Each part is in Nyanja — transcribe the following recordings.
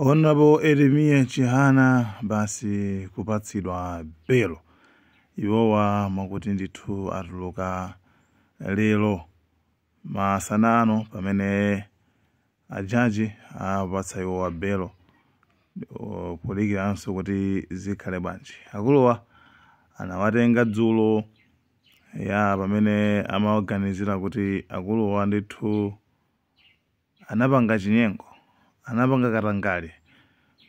Honorable Eremia Chihana basi kupatsidwa belo. Iwowa mwakuti ndithu atuluka lero masana ano pamene ajaji apatsa iwowa belo, polikiranso kuti zikhale bwanji. Akuluwa anawatenga dzulo ya pamene amaganizira kuti akuluwa ndithu anapanga chinyengo, anapanga katangale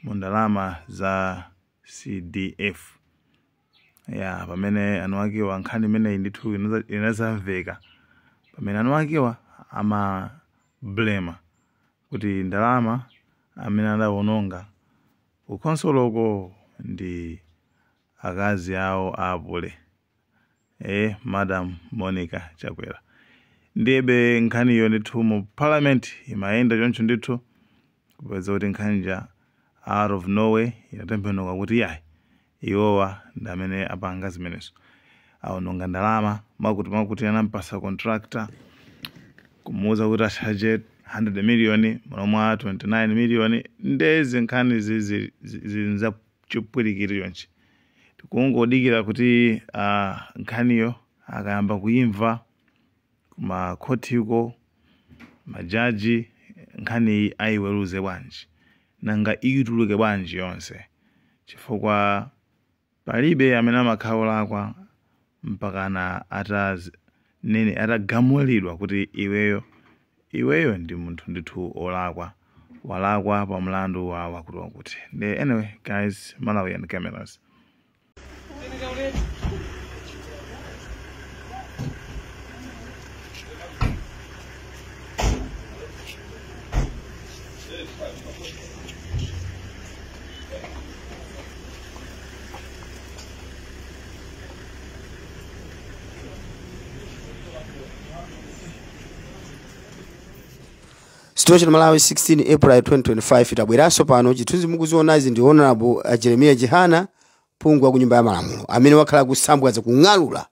mu ndalama za CDF. Ya pamene anuwakiwa nkhani imeneyi ndithu inazamveka, pamene anuwakiwa amablema kuti ndalama amene adawononga kukhonsoloko ndi akazi awo apule, Madam Monica Chakwera. Ndiyebe nkhaniyo ndithu mu parliament imayenda choncho ndithu, kupeza kuti nkhanija out of nowhere inatembenuka kuti yayi, iwowa ndi amene apanga zimenezo, awononga ndalama makuti makuti anampasa contractor kumuwuza kuti achaje 100 million momwe 29 million. Ndezi nkhani zizi zinza chipwirikiti chonchi. Tikungodikira kuti nkhaniyo akayamba kuimva kumakhotiko majaji, nkhani ayiweruze bwanji, nanga ituluke bwanji yonse, chifukwa palibe amene amakhala mpakana nene atagamulidwa kuti iweyo ndi munthu ndithu olakwa, walakwa pa mlandu wa wakuti wakuti. Anyway guys, Malawian Cameras. Situation Malawi 16 April 2025. Itabweranso pano. Chithunzi mukuzionazi ndi Honorable Jeremiah Chihana, phungu wa ku nyumba ya malamulo, amene wakhala kusambwaza, kung'alula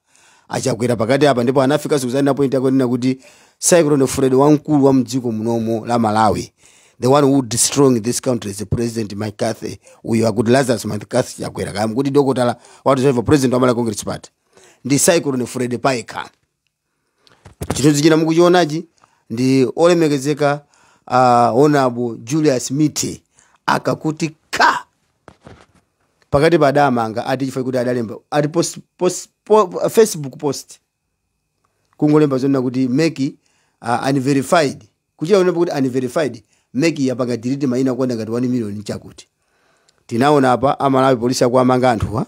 aChakwera pakati apa, ndipo anafika sukuzani point akunena kuti Cyclone Freddy wamkulu wa mdziko munomo la Malawi, the one who destroying this country is the President McCarthy. Uyo akuti Lazarus McCarthy Chakwera, kaya mkuti dokotala whatever, president wa Malawi Congress Party, ndi Cyclone Freddy paekha. Chithunzi china mukuchionachi ndi olemekezeka Honorable Julius Miti, akakuti ka pakati pa adamanga ati chifukwa kuti adalemba ati post, Facebook post, kungolemba zonena kuti MEC unverified, kuchita kulemba kuti unverified. MEC yapanga delete maina kuona ngati 1 million chakuti. Tinaona apa amalawi polisi akuamanga anthuwa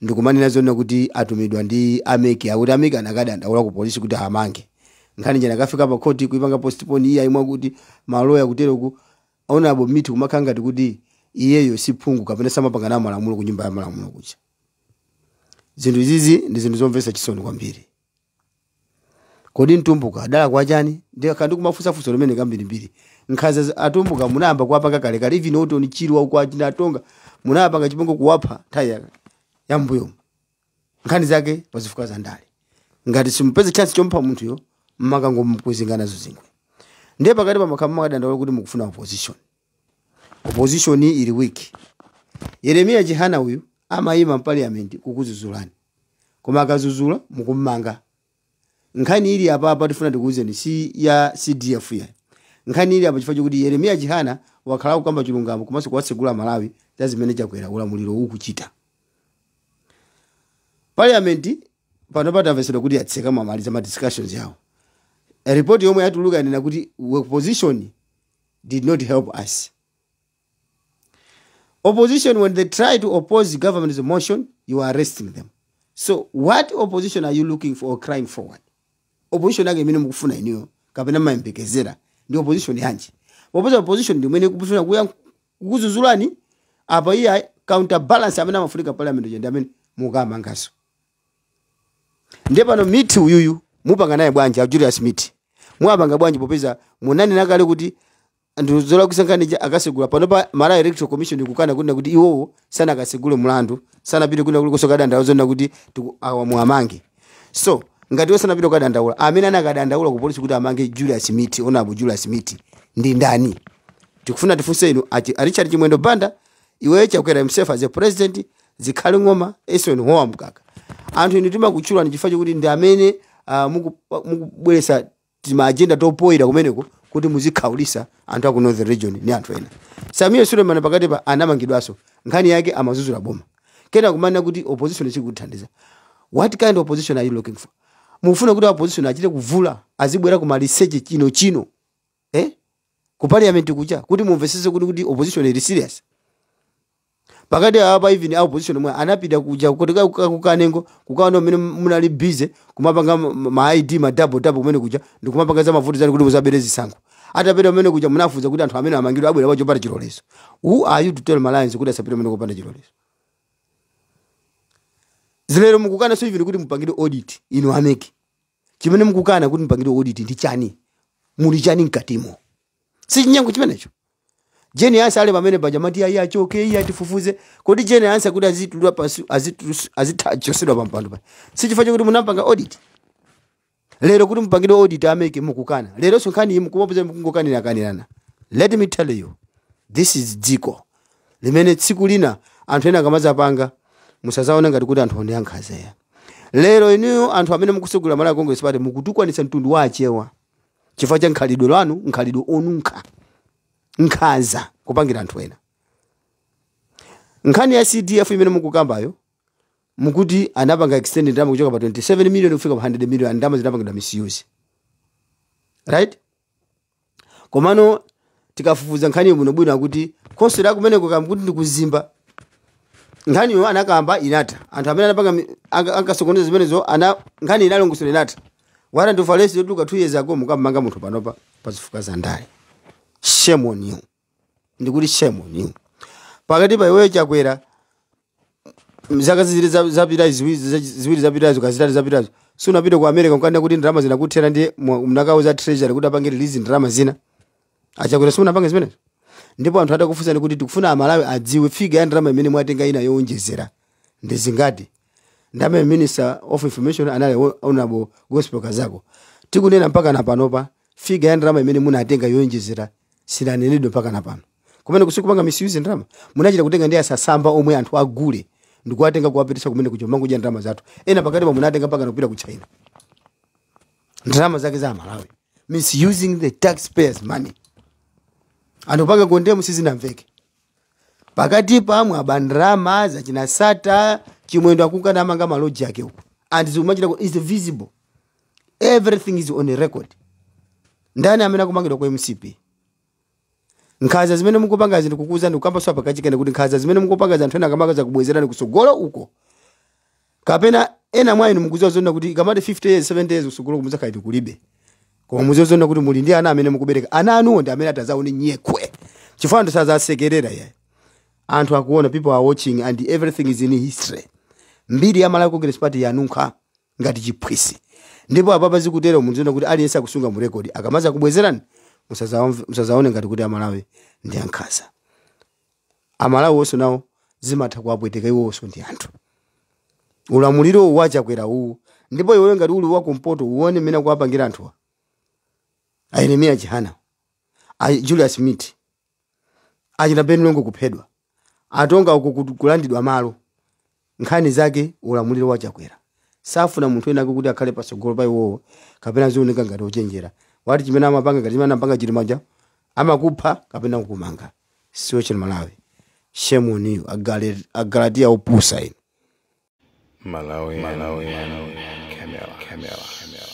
ndikumanena zonena kuti atumidwa ndi a MEC, akuti a MEC anakadandaula ku polisi kuti amange. Nkhani jana akafika pa khoti kuipanga postpone, iye ayimwa kuti maloya kuteroku. Honorable Miti kumakhala ngati kuti iyeyo si phungu kapena samapanga nawo malamulo ku nyumba ya malamulo kuja. Zinthu izizi ndi zinthu zomvetsa chisoni kwambiri. Kodi Mtumbuka adala kwa chani? Ndikakhala ndikumafunsafunsa limene kambirimbiri. Nkhanza atumbuka munayamba kuwapanga kalekale, even Orton Chirwa uko, achina Atonga munayapanga chipongwe kuwapha nthawi yambuyo. Nkhani zake pazifukwa za ndale, ngati simupeze chance chompha munthuyo, mmakangomukwizinga nazo zingwe. Ndiye pakati pa makhala makadandaula kuti mukufuna opposition, opposition ili weak. Yeremiya Chihana uyu amayima m'parliament kukuzuzulani, koma akazuzula mukummanga. Nkhani ili apa tifuna tikuwuzeni si ya CDF ya nkhani ili apa, chifukwa chokuti Yeremiya Chihana wakhala kukamba chilungamo komanso kuwatsegula Malawi za zimene Chakwera ulamuliro ukuchita. Parliament pano patamvesedwa kuti yatseka, mwamaliza ma discussions yawo. Report yomwe yatuluka inena kuti opposition did not help us. Opposition, when they try to oppose government's motion, you are arresting them. So what opposition are you looking for or crying forward? Opposition yake imene mukufuna iniyo kapena mayembekezera ndi opposition yanji? Popeza opposition ndi imene ikufuna kuya kukuzuzulani apa, iye counterbalance amene amafunika parliament ndi amene mukamangaso. Ndiye pano Miti uyuyu mupanga naye bwanji? A Julius Miti mwapanga bwanji, popeza munanena kale kuti ndizolakwisa nkhani akasegula? Pano pa Malawi Electoral Commission ikukana kunena kuti iwowo sanakasegule mlandu, sanapite kuna kulikonso kadandaula zonena kuti awa muamange. So ngati iwo sanapite kukadandaula, amene anakadandaula ku polisi kuti amange Julius Miti, Honorable Julius Miti, ndi ndani? Tikufuna tifunse inu a Richard Chimwendo Banda, iweyo Chakwera himself as a president, Zikhale Ng'oma, Eisenhower Mkaka. Anthu inu timakutchulani chifukwa chokuti ndi amene mukubweretsa tima agenda topoyera kumeneko kuti muzikhaulisa anthu aku Northern Region ni anthu ena. Sameer Suleman pakati pa anamangidwanso, nkhani yake amazuzula boma, kena kumanena kuti opposition sikuthandiza. What kind of opposition are you looking for? Mufuna kuti opposition achite kuvula, azibwera ku maliseche chino chino, eh, ku parliament kucha, kuti mumvesese kuti opposition ili serious? Pakati apa even a opposition mwe anapita kuja kuti kukanengo kukaona mmene munali busy kumapanga ma ID ma double double kumene kuja, ndikumapanga za mavuto zani kuti muzabere zisankho. Atapita kumene kuja, munafuza kuti anthu amene amangidwa abwera pachopanda chilolezo. Who are you to tell Malawians kuti asapite kumene kopanda chilolezo? Zilero mukukana so even kuti mupangire audit. Inu a MEC, chimene mukukana kuti mupangire audit ndi chani? Muli chani mkatimo? Si chinyengo chimenecho? Jane Ansah ali pamene paja mati ayi achoke, iye atifufuze. Kodi Jane Ansah kuti azitulwa pansi, azithachosedwa pampando pa, si chifukwa chokuti munapanga audit? Lero kuti mupangire audit a MEC mukukana. Lero nkhani iyi mukumapoza mukungokanira kanirana. Let me tell you, this is dziko limene tsiku lina anthu ena akamazapanga, musazaone ngati kuti anthu ndi ankhazeya. Lero inuyo anthu amene mukusegula Malawi Congress Party mukutukwanitsa mtundu wa Achewa chifukwa cha nkhalidwe lwanu, nkhalidwe onunkha, nkhanza kupangira anthu ena. Nkhani ya CDF imene mukukambayo, mukuti anapanga extend ndalama kuchoka pa 27 million kufika pa 100 million, ndalama zinapangidwa misuse, right? Komano tikafufuza nkhani bwinobwino, akuti khonsolo akumeneko kamukuti ndikuzimba. Nkhaniyo anakamba inatha. Anthu amene anapanga ankasokoneza zimenezo ana nkhani inalongosola, inatha. Warrant of arrest yotuluka 2 years ago, mukamanga munthu panopa pazifuka za ndale. Shame on you. Ndikuti shame on you. Pakati pa iweyo Chakwera, zaka ziwiri zapita, ziwiri zapitazo, kazitatu zapitazo, sunapite ku America nkanena kuti ndalama zinakuthera, ndi mnakauza Treasury kuti apange release ndalama zina? Achakwera, simunapange zimenezo? Ndipo anthu atakufunsani kuti tikufuna Amalawi adziwe figure ya ndalama imene mwatenga ina yowonjezera ndi zingati, ndamene Minister of Information anali Honorable Gospel Kazako, tikunena mpaka na panopa figure ya ndalama imene munatenga yowonjezera sinanenedwe mpaka na pano. Kumene kusikupanga misuse ndalama? Munachita kutenga ndi asasamba omwe anthu agule ndikuwatenga kuwapitisa kumene kucho mangudya ndalama zathu. Ena pakati pa munatenga mpaka nakupita ku China, ndalama zake za Malawi. Misusing the taxpayers' money. Anthu panga condemn, sizinamveke. Pakati pamwe abandrama zachinasata Chimwendo akukana amanga ma lodge ake uko, and zikumachita is visible, everything is on record. Ndani amene akumangidwa ku MCP? Nkhanza zimene mukupanga ndikukuza ndikukamba swa pakachikene kuti nkhanza zimene mukupanga anthu ena akamakaza kubwezerani kusogolo uko, kapena ena mwa inu mukuziwa zona kuti ikamati 50 years, 70 years kusogolo kumuzakhala kulibe. Koma muziwa zona kuti muli ndi ana amene mukubereka. Ana anuwo ndi amene atazaone nyekwe, chifukwa anthu sazasekerera yayi. Anthu akuona, people are watching and everything is in history. Mbiri ya Malawi Congress Party yanunkha ngati chiphwisi. Ndipo apapa zikutero, muziona kuti aliyense akusunga mu record. Akamaza kubwezerani, musazaone ngati kuti Amalawi ndi ankhanza. Amalawi wonse nawo zimatha kuwapweteka, iwonso ndi anthu. Ulamuliro waChakwera uwu, ndipo iweyo ngati uli wakumpoto uone mmene akuwapangira anthuwa, a Yeremiya Chihana, a Julius Miti, achina Ben Longwe kuphedwa, atonga uku kulandidwa malo. Nkhani zake ulamuliro waChakwera, safuna munthu ena kuti akhale patsogolo pa iwowo kapena zioneka ngati ochenjera. Wati chimene amapanga ngati chimene anapanga Chilimaja, amakupha kapena kukumanga. Siwo chili Malawi. Shame on you, Agalatiya opusa inu. Malawi, Malawi, Camera, Camera, Camera.